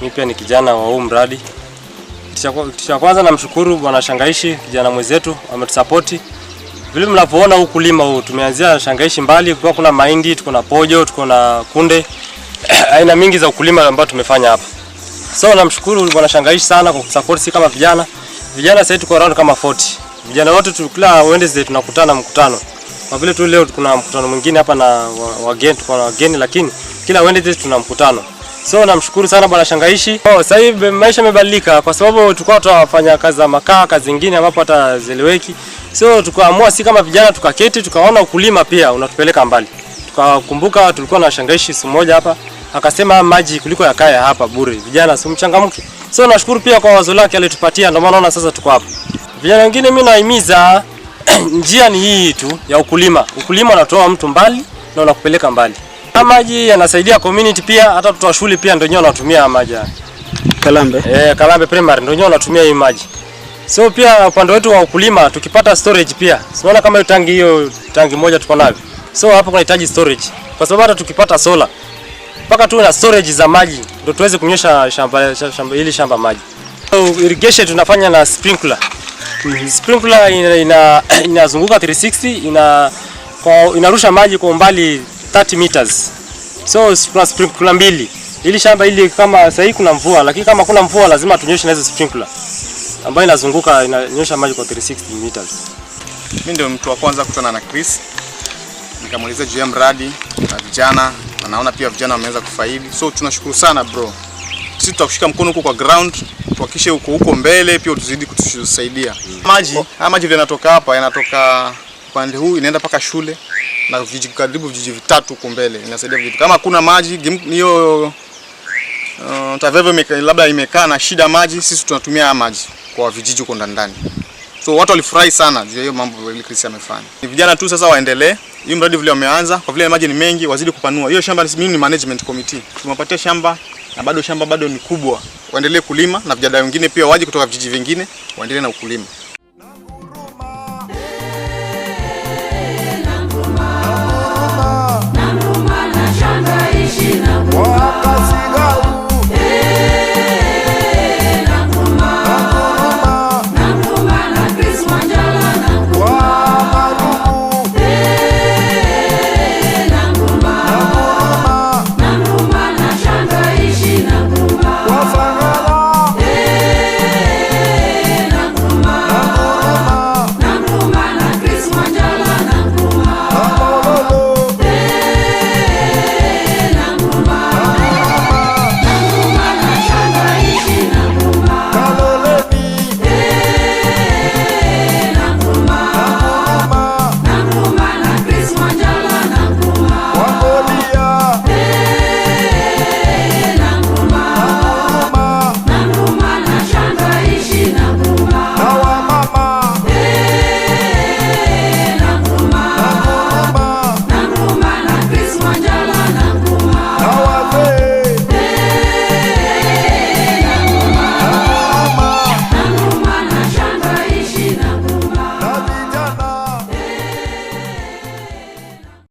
Mimi pia ni kijana wa huu mradi. Kitu cha kwanza namshukuru Bwana Shangaishi, kijana mwenzetu ametusapoti. Vile mnavyoona huu kulima huu tumeanzia Shangaishi mbali, kulikuwa kuna mahindi, tuko na pojo, tuko na kunde, aina mingi za ukulima ambao tumefanya hapa. So namshukuru Bwana Shangaishi sana kwa kusupport sisi kama vijana. Vijana sasa tuko around kama 40. Vijana wote tu kila Wednesday tunakutana mkutano. Kwa vile tu leo kuna mkutano mwingine hapa na wageni, tuko na wageni, lakini kila Wednesday tuna mkutano. So namshukuru sana Bwana Shangaishi. Oh, sasa hivi maisha yamebadilika kwa sababu tulikuwa tunafanya kazi za makaa, kazi zingine ambapo hata zeleweki. So tukaamua si kama vijana tukaketi tukaona ukulima pia unatupeleka mbali. Tukakumbuka tulikuwa na Shangaishi siku moja hapa, akasema maji kuliko yakae hapa bure. Vijana si mchangamke. So nashukuru pia kwa wazo lake alitupatia, ndio maana naona sasa tuko hapa. Vijana wengine mimi nawahimiza, njia ni hii tu ya ukulima. Ukulima unatoa mtu mbali na unakupeleka mbali. Maji yanasaidia community pia, hata watoto wa shule pia ndio wenyewe wanatumia maji haya. Kalambe. Eh, Kalambe Primary ndio wenyewe wanatumia hii maji. So pia upande wetu wa ukulima tukipata storage pia. Unaona kama hiyo tangi moja tuko nayo. So hapo kunahitaji storage. Kwa sababu hata tukipata solar, mpaka tuwe na storage za maji ndio tuweze kunywesha shamba hili shamba maji. So, irrigation tunafanya na sprinkler. Sprinkler inazunguka 360, inarusha maji kwa umbali 30 meters. So kuna sprinkler mbili. Ili shamba hili kama sasa hivi kuna mvua, lakini kama kuna mvua lazima tunyweshe na hizo sprinkler ambayo inazunguka, inanyosha maji kwa 360 meters. Mimi ndio mtu wa kwanza kukutana na Chris, nikamuelezea juu ya mradi na vijana, na naona pia vijana wameanza kufaidi, so tunashukuru sana bro. Sisi tutakushika mkono huko kwa ground, tuhakikishe huko huko mbele pia utuzidi kutusaidia. Maji haya maji vile yanatoka hapa, yanatoka upande huu, inaenda mpaka shule na vijiji, karibu vijiji vitatu huko mbele, inasaidia vijiji. Kama hakuna maji hiyo Tavevo labda imekaa na shida maji, sisi tunatumia haya maji kwa vijiji huko ndani ndani. So watu walifurahi sana juu ya hiyo mambo ile Chris amefanya. Ni vijana tu sasa waendelee. Hiyo mradi vile wameanza, kwa vile maji ni mengi, wazidi kupanua. Hiyo shamba, mimi ni management committee. Tumewapatia shamba na bado shamba bado ni kubwa. Waendelee kulima na vijana wengine pia waje kutoka vijiji vingine waendelee na ukulima.